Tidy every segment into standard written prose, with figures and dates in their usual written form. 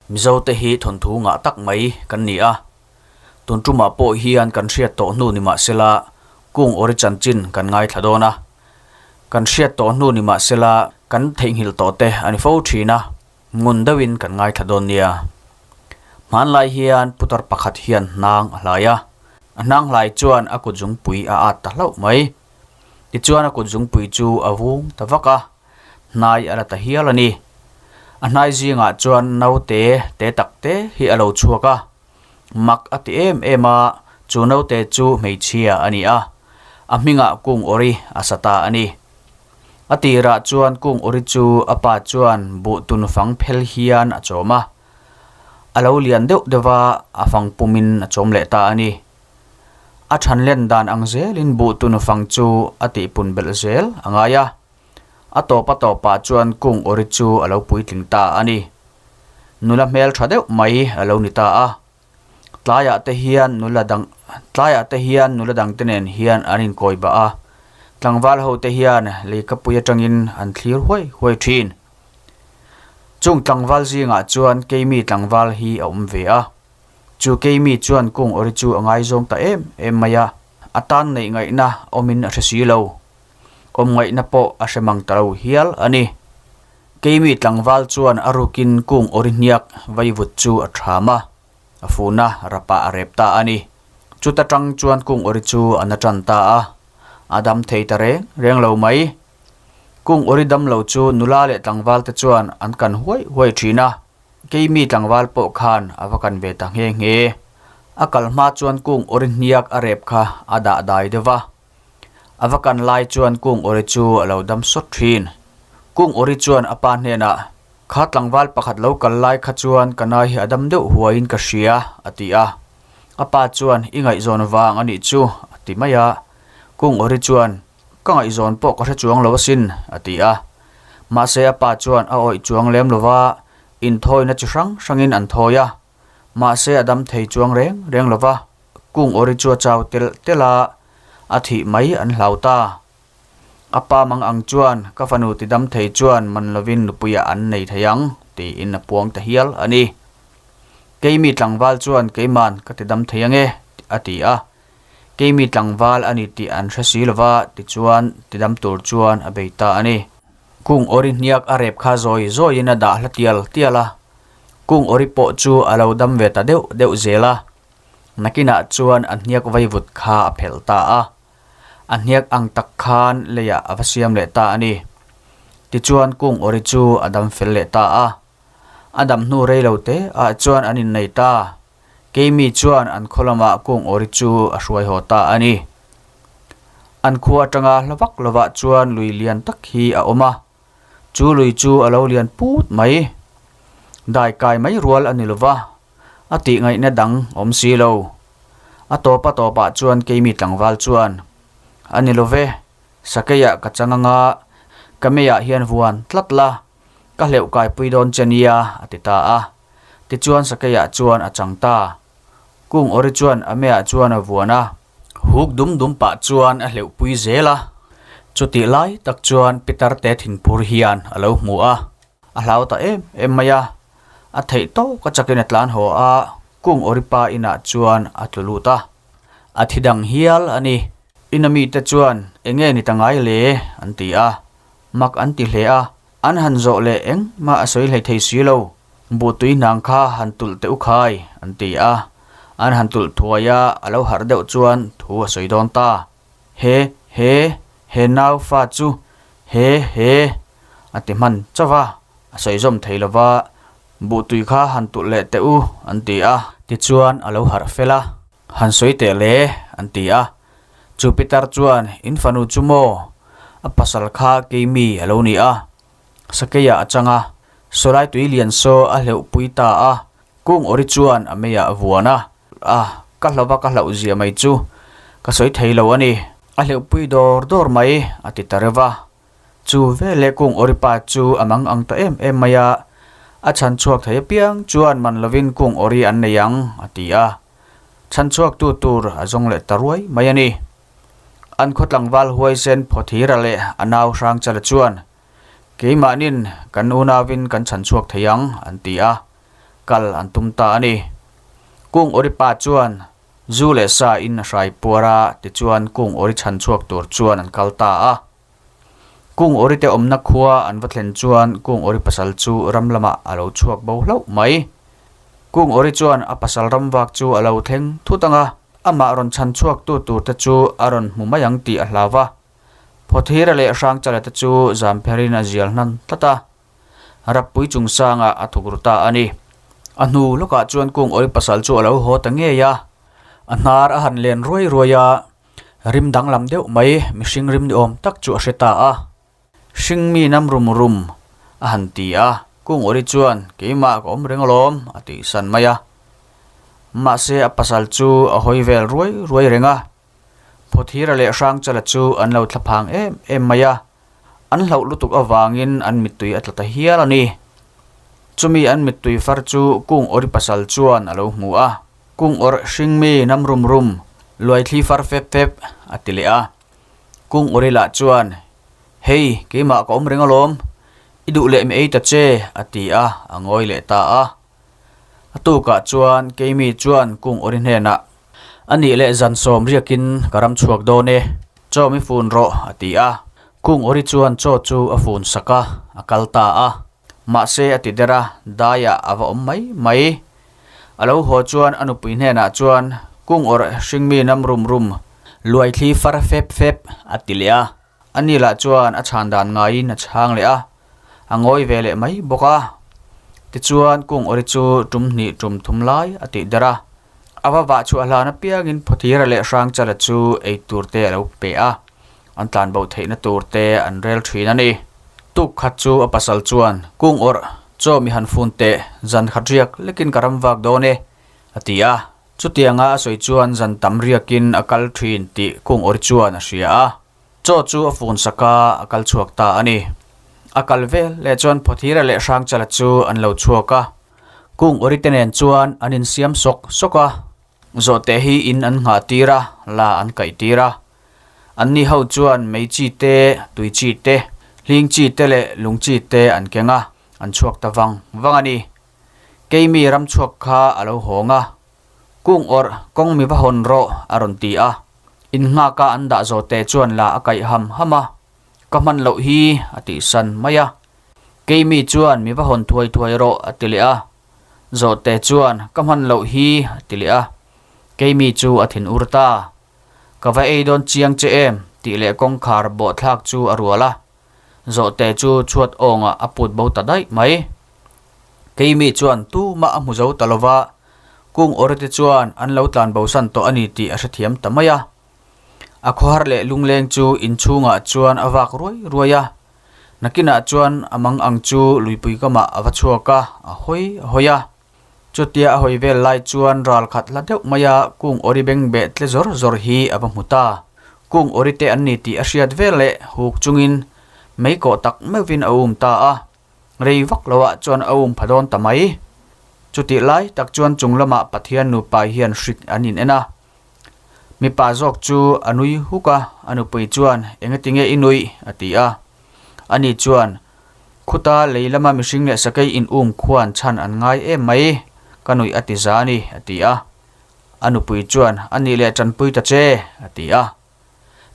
Mizote hi thawnthu ngah tak mai kan ni a, tun tumah pawh hian kan hriat tawh hnu ni mahsela kung awri chanchin kan ngaithla dawn a. Kan hriat tawh hnu ni mahsela kan theihnghilh tawh te a ni fo thin a, ngun deuhin kan ngaithla dawn nia. Hmanlai hian putar pakhat hian hnang a hlai a, a hnang hlai chuan a kut zungpui a at ta hlauh mai. Tichuan a kut zungpui chu a vung ta vak a. hnai a la ta hial a ni. A hnai zingah chuan naute te tak te hi a lo chhuak a, mak a ti em em a, chu naute chu hmeichhia a ni a, a hmingah kung awri a sa ta a ni. A tirah chuan kung awri chu a pa chuan buh tun fang phel hian a chawm a, a lo lian deuh deuh a, a fang pumin a chawm leh ta a ni. A than len dan ang zelin buh tun fang chu a tihpun belh zel a ngai a. A tawp a tawpah chuan kung awri chu a lo puitling ta a ni. Nula hmel tha deuh mai a lo ni ta a. Tlaiah te hian nula dang tlaiah te hian nula dangte nen hian an inkawi bah a. Tlangval ho te hian leikapui atangin an thlir huai huai thin. Chung tlangval zingah chuan keimi tlangval hi a awm ve a. Chu keimi chuan kung awri chu a ngaizawng ta em em mai a. A tan neih ngaihna awmin a hre si lo. Awmngaihna pawh a hre mang ta lo hial a ni. Keimi tlangval chuan a rukin kung awri hniak vaivut chu a ṭham a, a funa rapah a rep ta a ni. Chuta ṭang chuan kung awri chu a na ṭan ta a, a dam thei ta reng reng lo mai. Kung awri dam lo chu nula leh tlangval te chuan an kan huai huai ṭhin a, Keimi tlangval pawh khan a va kan ve ta nghe nghe. A kal hma chuan kung awri hniak a rep kha a dah dai deuh va. A va kan lai chuan Kung Awri chu a lo dam sawt thin. Kung Awri chuan a pa hnenah, Kha tlangval pakhat lo kal lai kha chuan ka nai hi a dam deuh huaiin ka hria, a ti a. A pa chuan, I ngaihzawn vang a nih chu, a ti mai a. Kung Awri chuan, Ka ngaihzawn pawh ka hre chuang lo asin, a ti a. Mahse a pa chuan a awih chuang lem lo va, inthawina chi hrang hrangin an thawi a. Mahse a dam thei chuang reng reng lo va. Kung awri chu a chau telh telh a, a thih mai an hlau ta. A pa mang ang chuan ka fanu ti dam thei chuan man lovin nupuiah an nei thei ang tiin a puang ta hial a ni. Keimi tlangval chuan keiman ka ti dam thei ange a ti a. Keimi tlangval a ni tih an hre si lova tichuan ti dam tur chuan a bei ta a ni. Kung awri hniak a rep kha zawi zawiin a dah hla tial tial a. Kung awri pawh chu a lo dam ve ta deuh deuh zel a. Nakinah chuan a hniak vaivut kha a phelh ta a, a hniak ang tak khan leiah a va siam leh ta a ni. Tichuan kung awri chu a dam fel leh ta a. A dam hnu rei lo te ah chuan an innei ta. Keimi chuan an khaw lamah kung awri chu a hruai haw ta a ni. An khua atanga hla vak lovah chuan lui lian tak hi a awm a. Chu lui chu a lo lian put mai. Dai kai mai rual a ni lova, a tih ngaihna dang awm si lo. A tawp a tawpah chuan keimi tlangval chuan, A ni love, sakeiah ka chang anga, ka meiah hian vuan tlat la, ka hleuh kaipui dawn che nia, a ti ta a. Tichuan sakeiah chuan a chang ta. Kung awri chuan a meiah chuan a vuan a. Huk dum dum pah chuan a hleuhpui zel a. Chutih lai tak chuan Pitar te thinphur hian a lo hmu a. A hlau ta em em mai a. A theih tawk a chakin a tlan haw a, Kung awri pa inah chuan a tlu lut a. A thi dang hial a ni. Ina mite chuan eng nge ni ta ngai le? an ti a. Mak an ti hle a. An han zawh leh engmah a sawi hlei thei si lo. Buhtui hnang kha han tulh teh u khai, an ti a. An han tulh thuai a, a lo harh deuh chuan thu a sawi dawn ta. He, he, he nau fa chu, he, he, a ti hman chauh a, a sawi zawm thei lo va, Buhtui kha han tulh leh teh u, an ti a. Tichuan a lo harh fel a, Han sawi teh le, an ti a. Chu pitar chuan, In fanu chu maw? A pasal kha keimi a lo ni a. Sakeiah a chang a, sawlai tui lian saw a hleuh pui ta a, kung awri chuan a meiah a vuan a. A, ka hlauh a ka hlauh zia mai chu ka sawi thei lo a ni. A hleuh pui dawr dawr mai, a ti ta reuh a. Chu veleh kung awri pa chu a mang ang ta em em mai a, a chhan chhuak thei apiang chuan man lovin kung awri an nei ang, a ti a. Chhan chhuaktu tur a zawng leh ta ruai mai a ni. An khaw tlangval huaisen Phawthira leh a nau Hrangchala chuan, Keimahnin kan unauin kan chhan chhuak thei ang, an ti a. Kal an tum ta a ni. Kung Ori pa chuan zu leh sa in a hrai puar a, tichuan Kung Ori chhan chhuak tur chuan an kal ta a. Kung Ori te awmna khua an va thlen chuan Kung Ori pasal chu ram lamah a lo chhuak bo hlauh mai. Kung Ori chuan a pasal ram vak chu a lo thleng thut ang a, amah rawn chhan chhuak tu tur te chu a rawn hmu mai ang tih a hlau va. Phawthira leh Hrangchala te chu zam pherin a zial hnan tlat a. Rappui chungsangah a thuk ru ta a ni. A hnu lawkah chuan Kung Ori pasal chu a lo haw ta ngei a, a hnar a han len ruai ruai a, rim danglam deuh mai mihring rim ni awm tak chu a hre ta a. Hring mi nam rum rum a han ti a, Kung Ori chuan keimah ka awm reng alawm a tihsan mai a. Mahse a pasal chu a hawi vel ruai ruai reng a, Phawthira leh Hrangchala chu an lo thlaphang em em mai a, an hlauh lutuk avangin an mittui a tla ta hial a ni. Chumi an mittui far chu Kung Awri pasal chuan a lo hmu a, Kung Awr hring mi nam rum rum, luaithli far fep fep a ti leh a. Kung Awri lah chuan, Hei, keimah ka awm reng alawm, i duh leh mi ei ta che, a ti a, a ngawi leh ta a. A tukah chuan Keimi chuan Kung Awri hnenah, A nih leh zan sawm riakin ka ram chhuak dawn e, chaw mi fun rawh, a ti a. Kung Awri chuan chaw chu a fun sak a, a kal ta a. Mahse a ti der a, daiah a va awm mai mai. A lo haw chuan a nupui hnenah chuan, Kung Awr hringmi nam rum rum, luaithli far fep fep, a ti leh a. Ani lah chuan a chhan dan ngaiin a chhang leh a, a ngawi ve leh mai bawk a. Tichuan Kung Awri chu tum hnih tum thum lai a tih der a. A va vah chhuah hlan apiangin Phawthira leh Hrangchala chu ei tur te a lo pe a, an tlan bo theihna tur te an rel thin a ni. Tuk khat chu a pasal chuan, Kung Awrh, chaw mi han fun teh, zan khat riak lekin ka ram vak dawn e, a ti a. Chutianga a sawi chuan zan tam riakin a kal thin tih Kung Awrh chuan a hria a. Chaw chu a fun sak a, a kal chhuak ta a ni. A kal vel leh chuan Phawthira leh Hrangchala chu an lo chhuak a. Kung Awri te nen chuan an insiam sawk sawk a, zawhte hi in an nghah tir a, la an kaih tir a. Anni ho chuan mei chi te, tui chi te, hling chi te leh lung chi te an keng a, an chhuak ta vang vang a ni. Keimi ram chhuak kha a lo hawng a, Kung awrh kawng mi va hawn rawh a rawn ti a. Innghaka an dah zawhte chuan la a kaih ham ham a, Ka hman loh hi a tihsan mai a. Keimi chuan mi va hawn thuai thuai rawh a ti leh a. Zawhte chuan ka hman loh hi a ti leh a. Keimi chu a thin ur ta. Ka va ei dawn chiang che em tih leh kawngkhar bawhthlak chu a rual a. Zawhte chu chhuat awngah a put bo ta daih mai. Keimi chuan tumah a hmu zo ta lo va, kung awrite chuan an lo tlan bosan tawh a ni tih a hrethiam ta mai a. A khawhar leh lungleng chu inchhungah chuan a vak ruai ruai a. Nakinah chuan a mang ang chu luipui kamah a va chhuak a, a hawi a hawi a. Chutia a hawi vel lai chuan ral khat hla deuh mai a kung awri beng beh tle zawr zawr hi a va hmu ta. Kung awri te an ni tih a hriat vel leh huk chungin mei kawh tak meuhvin a um ta a. Rei vak loah chuan a um pha dawn ta mai. Chutih lai tak chuan chung lamah Pathian nupa hian hrik an in en a. Mipa zawk chu a nui huk a, a nupui chuan, Engati nge i nuih? a ti a. Ani chuan, Khuta lei lama mihring leh sakei in um khuan chhan an ngai em mai, ka nuih a ti za a ni, a ti a. A nupui chuan, A nih leh tanpui ta che, a ti a.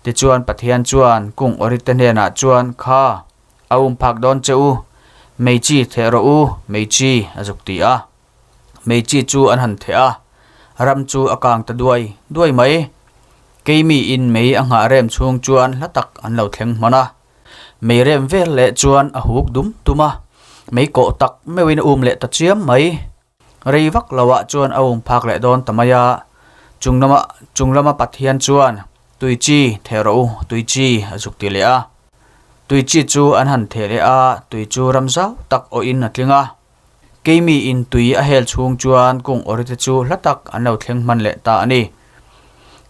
Tichuan Pathian chuan kung awrite hnenah chuan, Kha, a um phak dawn che u, mei chi theh rawh u, mei chi, a zuk ti a. Mei chi chu an han theh a, ram chu a kang ta duai duai mai. Keimi in mei a nghah rem chhung chuan hla tak an lo thleng hman a. Mei rem vel leh chuan a huk dum dum a, mei kawh tak meuhin a um leh ta chiam mai. Rei vak loah chuan a um phak leh dawn ta mai a, chung lama chung lama Pathian chuan tui chi theh rawh u, tui chi a zuk ti leh a. Tui chi chu an han theh leh a, tui chu ram zau tak awhin a tling a. Keimi in tui a hel chhung chuan kung awrite chu hla tak an lo thleng hman leh ta a ni.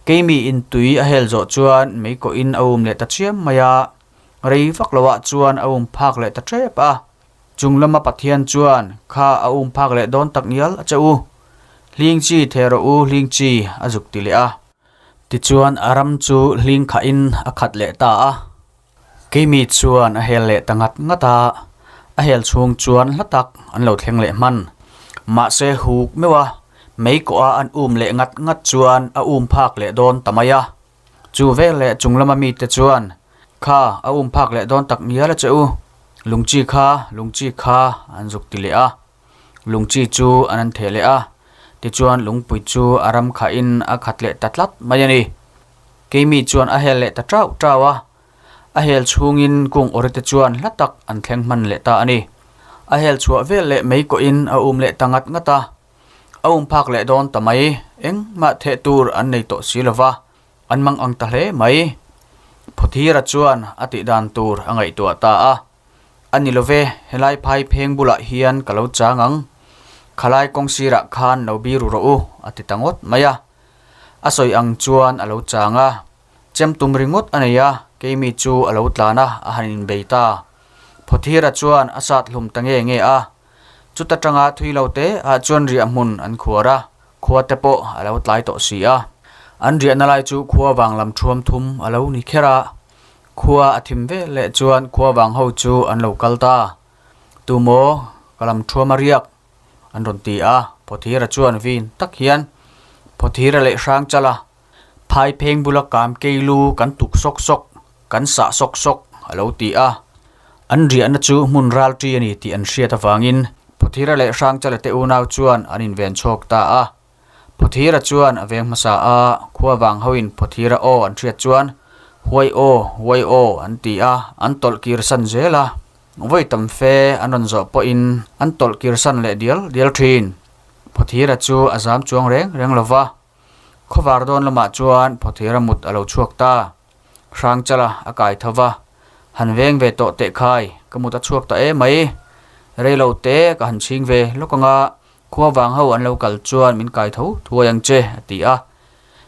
Keimi in tui a hel zawh chuan mei kawhin a um leh ta chiam mai a, rei vak loah chuan a um phak leh ta tep a. Chung lama Pathian chuan kha a um phak leh dawn tak ngial a che u. Hling chi theh rawh u hling chi a zuk ti leh a. Tichuan a ram chu hling khahin a khat leh ta a. Keimi chuan a hel leh ta ngat ngat a, a hel chhung chuan hla tak an lo thleng leh hman. Mahse huk meuh a, mei kawh a an um leh ngat ngat chuan a um phak leh dawn ta mai a. Chu vel leh chung lama mite chuan, Kha, a um phak leh dawn tak ngial a che u, lungchi kha, lungchi kha, an zuk ti leh a. Lungchi chu an an theh leh a, tichuan lungpui chu a ram khahin a khat leh ta tlat mai a ni. Keimi chuan a hel leh ta tau tau a, a hel chhungin kung awrite chuan hla tak an thleng hman leh ta a ni. A hel chhuah vel leh mei kawhin a um leh ta ngat ngat a, a um phak leh dawn ta mai, engmah theh tur an nei tawh si lo va, an mang ang ta hle mai. Phawthira chuan a tih dan tur a ngaihtuah ta a. A ni lo ve, helai phai pheng bulah hian ka lo chang ang. Khalai kawng sirah khan lo biru rawh u, a ti ta ngawt mai a. A sawi ang chuan a lo chang a. Chem tum ringawt a nei a, keimi chu a lo tlan a, a han inbei ta. Phawthira chuan a sat hlum ta nge nge a. Chuta tanga thui lo te ah chuan riah hmun an khuar a, khua te pawh a lo tlai tawh si a. An riahna lai chu khua vang lam thuam thum a lo ni kher a. Khua a thim vel leh chuan khua vang ho chu an lo kal ta. Tumaw ka lam thuam a riak an rawn ti a, Phawthira chuan vin tak hian Phawthira leh hrang chal a, phai pheng bula kam kei lu kan tuk sawk sawk, kan sah sawk sawk a lo ti a. An riahna chu hmun ral ṭi a ni tih an hriat avangin Phawthira leh Hrangchala te unau chuan an inven chhawk ta a. Phawthira chuan a veng hmasa a, khua vang hoin Phawthira aw an hriat chuan Huai aw, huai aw an ti a, an tawlh kir san zel a. Vawi tam fe an rawn zawh pawhin an tawlh kir san leh dial dial thin. Phawthira chu a zam chuang reng reng lo va. Khawvar dawn lamah chuan Phawthira mut a lo chhuak ta. Hrangchala a kai tho va, Han veng ve tawh teh khai, ka mut a chhuak ta em mai. Rei lo te ka han chhing ve lawk anga Khua vang ho an lo kal chuan min kai tho thuai ang che, a ti a.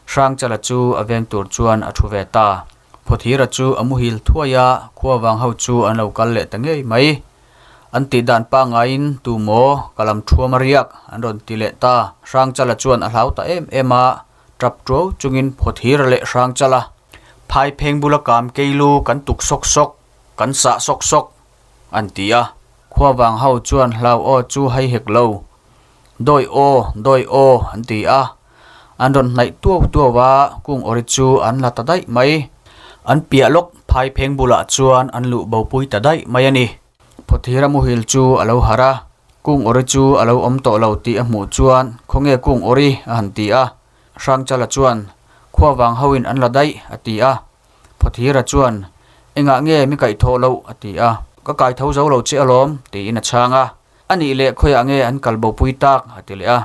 Hrangchala chu a veng tur chuan a thu ve ta. Phawthira chu a muhil thuai a, khua vang ho chu an lo kal leh ta ngei mai. An tih dan pangaiin tu maw ka lam thuam a riak, an rawn ti leh ta. Hrangchala chuan a hlau ta em em a, tap tuau chungin Phawthira leh Hrangchala phai pheng bula kam kei lu kan tuk sawk sawk, kan sah sawk sawk, an ti a. Khuavang ho chuan hlau aw chu hai hek lo. Dawi aw, dawi aw an ti a. An rawn hnaih tuau tuau a, kung awri chu an la ta daih mai. An piah lawk phai pheng bulah chuan an luh bopui ta daih mai a ni. Phawthira muhil chu a lo harh a, kung awri chu a lo awm tawh lo tih a hmuh chuan khawnge kung awri a han ti a. Hrangchala chuan khuavang hoin an la daih a ti a. Phawthira chuan, Engah nge mi kaihthawh loh? a ti a. Ka kaitho zo lo che alawm, tiin a chhang a. A nih leh khawiah nge an kal bopui tak? a ti leh a.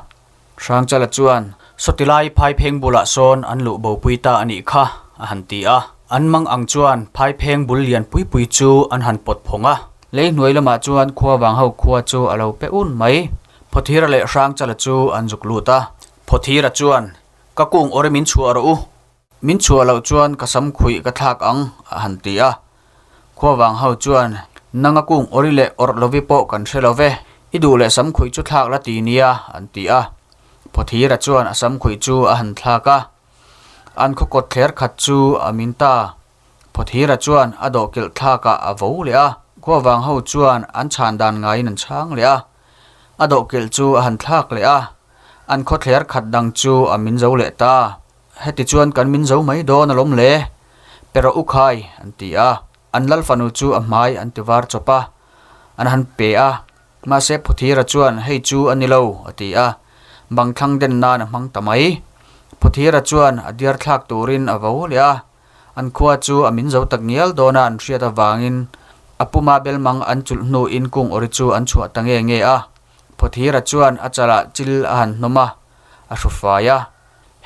Hrangchala chuan, Sawti lai phaipheng bulah sawn an luh bopui ta a nih kha, a han ti a. An mang ang chuan phaipheng bul lian pui pui chu an han pawt phawng a. Lei hnuai lamah chuan khua vang ho khua chu a lo pe un mai. Phawthira leh Hrangchala chu an zuk lut a. Phawthira chuan, Ka kung awri min chhuah rawh u. Min chhuah loh chuan ka sam khuih ka thlak ang, a han ti a. Khuavang ho chuan, Nanga kung awri leh awrh lovi pawh kan hre lo ve, i duh leh sam khuih chu thlak la ti nia, an ti a. Phawthira chuan a sam khuih chu a han thlak a. An khaw kawt thler khat chu a min ta. Phawthira chuan a dawhkilh thlakah a vo leh a. Khuavang ho chuan an chhan dan ngaiin an chhang leh a. A dawhkilh chu a han thlak leh a. An khaw thler khat dang chu a min zo leh ta. Heti chuan kan min zo mai dawn alawm le, pe rawh u khai, an ti a. An lal fanu chu a hmai an ti var chawp a, an han pe a. Mahse Phawthira chuan hei chu a ni lo, a ti a. Bang thlang den nan a hmang ta mai. Phawthira chuan a diar thlak turin a vo leh a. An khua chu a min zo tak ngial dawn a an hriat avangin a puma belmang an chulh hnuin kung awri chu an chhuah ta nge nge a. Phawthira chuan a chalah chil a han hnawm a, a hru fai a.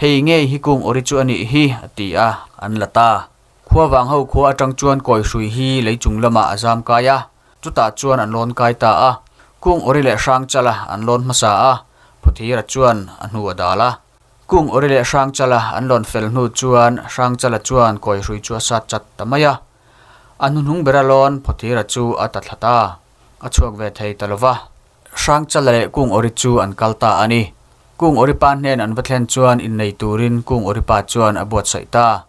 Hei ngei hi kung awri chu a nih hi, a ti a, an la ta. Khua vang ho khua atang chuan kawi hrui hi lei chung lamah a zam kai a, chutah chuan an lawn kai ta a. Kung awri leh hrang chala an lawn hmasa a, Phawthira chuan a hnu a dal a. Kung awri leh hrang chala an lawn fel hnu chuan hrang chala chuan kawi hrui chu a sat chat ta mai a. A hnuhnung bera lawn Phawthira chu a ta thla ta, a chhuak ve thei ta lo va. Hrangchala leh Kung Awri chu an kal ta a ni. Kung Awri pa hnen an va thlen chuan innei turin Kung Awri pa chuan a buatsaih ta.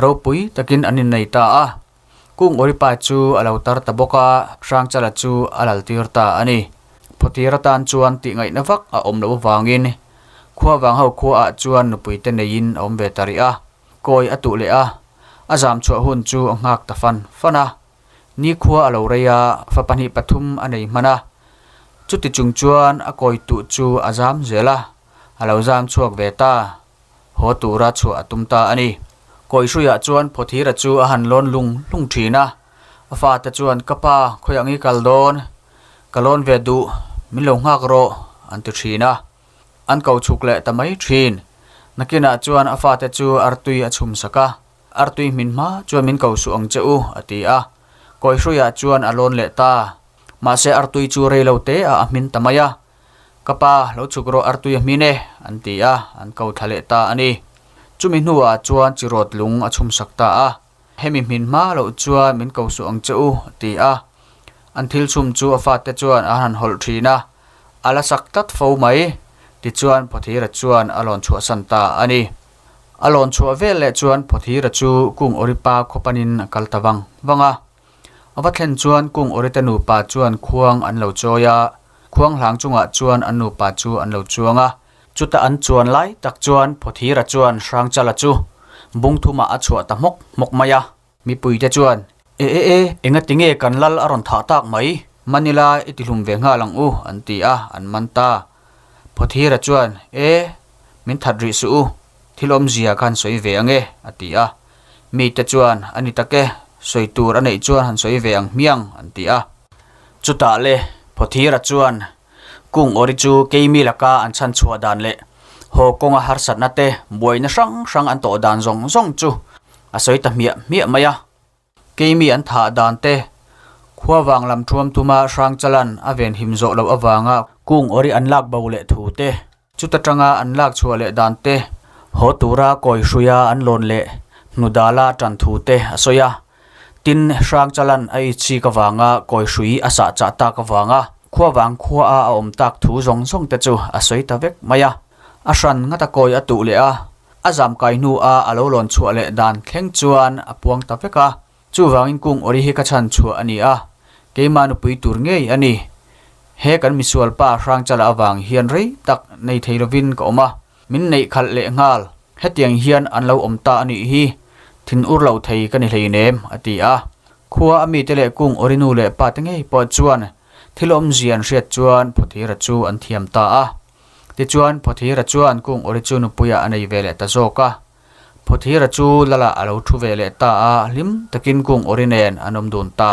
Ropui takin an innei ta a. Kung Awri pa chu a lo tar ta bawk a, Hrangchala chu a lal tir ta a ni. Phawtir atan chuan tih ngaihna vak a awm loh avangin Khuavang ho khuaah chuan nupui te neiin a awm ve ta rih a, kawi a tuh leh a, a zam chhuah hun chu a nghak ta fan fan a. Nikhua a lo rei a, fa pahnih pathum a nei hman a. Chuti chung chuan a kawi tuh chu a zam zel a, a lo zam chhuak ve ta. Haw tura chhuah a tum ta a ni. Kawihruiah chuan Phawthira chu a han lawn lung lung thin a, a fate chuan Ka pa, khawiah nge i kal dawn? Ka lawn ve duh, min lo nghak rawh, an ti thin a. An ko chhuk leh ta mai thin. Nakinah chuan a fate chu artui a chhum sak a, Artui hmin hma chuan min ko suh ang che u, a ti a. Kawihruiah chuan a lawn leh ta. Mahse artui chu rei lo te ah a hmin ta mai a. Ka pa, lo chhuk rawh artui a hmin e, an ti a, an ko thla leh ta a ni. Chumi hnuah chuan chirawt lung a chhum sak ta a. Hemi hmin hma loh chuan min ko suh ang che u, a ti a. An thil chhum chu a fate chuan a han hawlh thin a, a la sak tlat fo mai. Tichuan Phawthira chuan a lawn chhuahsan ta a ni. A lawn chhuah vel leh chuan Phawthira chu Kung Awripa khaw panin a kal ta vang vang a. A va thlen chuan Kung Awrite nupa chuan khuang an lo chawi a, khuang hlang chungah chuan an nupa chu an lo chuang a. Chuta an chuan lai tak chuan Phawthira chuan Hrangchala chu bung thumah a chhuah ta hmawk hmawk mai a. Mipuite chuan, E e e, engati nge kan lal a rawn thah tak mai? Man ila i ti hlum ve nghal ang u, an ti a, an man ta. Phawthira chuan, E, min that rih suh u, thil awmzia kha han sawi ve ang e, a ti a. Mite chuan, A ni tak e, sawi tur a neih chuan han sawi ve ang hmiang, an ti a. Chutah le, Phawthira chuan, Kung awri chu keimi laka an chhan chhuah dan leh haw kawnga harsatna te buaina hrang hrang an tawh dan zawng zawng chu a sawi ta hmiah hmiah mai a. Keimi an thah dan te, khuavang lam thuam tuma Hrangchalan a venhim zawh loh avanga kung awri an lak bo leh thu te, chuta tanga an lak chhuah leh dan te, haw tura kawi hruia an lawn leh hnudala tan thu te a sawi a. Tin, Hrangchalan a itchik avanga kawi hrui a sah chah tak avanga khuavang khuaa a awm tak thu zawng zawng te chu a sawi ta vek mai a. A hran ngata kawi a tuh leh a, a zam kai hnua a lo lawn chhuah leh dan thleng chuan a puang ta vek a. Chuvangin kung awri hi ka chhan chhuah a ni a, keimah nupui tur ngei a ni. He kan misual pa Hrangchala avang hian rei tak nei thei lovin ka awm a. Min neih khalh leh nghal, hetiang hian an lo awm ta a nih hi, thin ur lo thei ka ni hleinem, a ti a. Khua a mite leh kung awrinu leh pa te ngei pawh chuan thil awmzia an hriat chuan Phawthira chu an thiam ta a. Tichuan Phawthira chuan kung awri chu nupuiah a nei ve leh ta zawk a. Phawthira chu Lala a lo thu ve leh ta a, hlim takin kung awri nen an awm dun ta.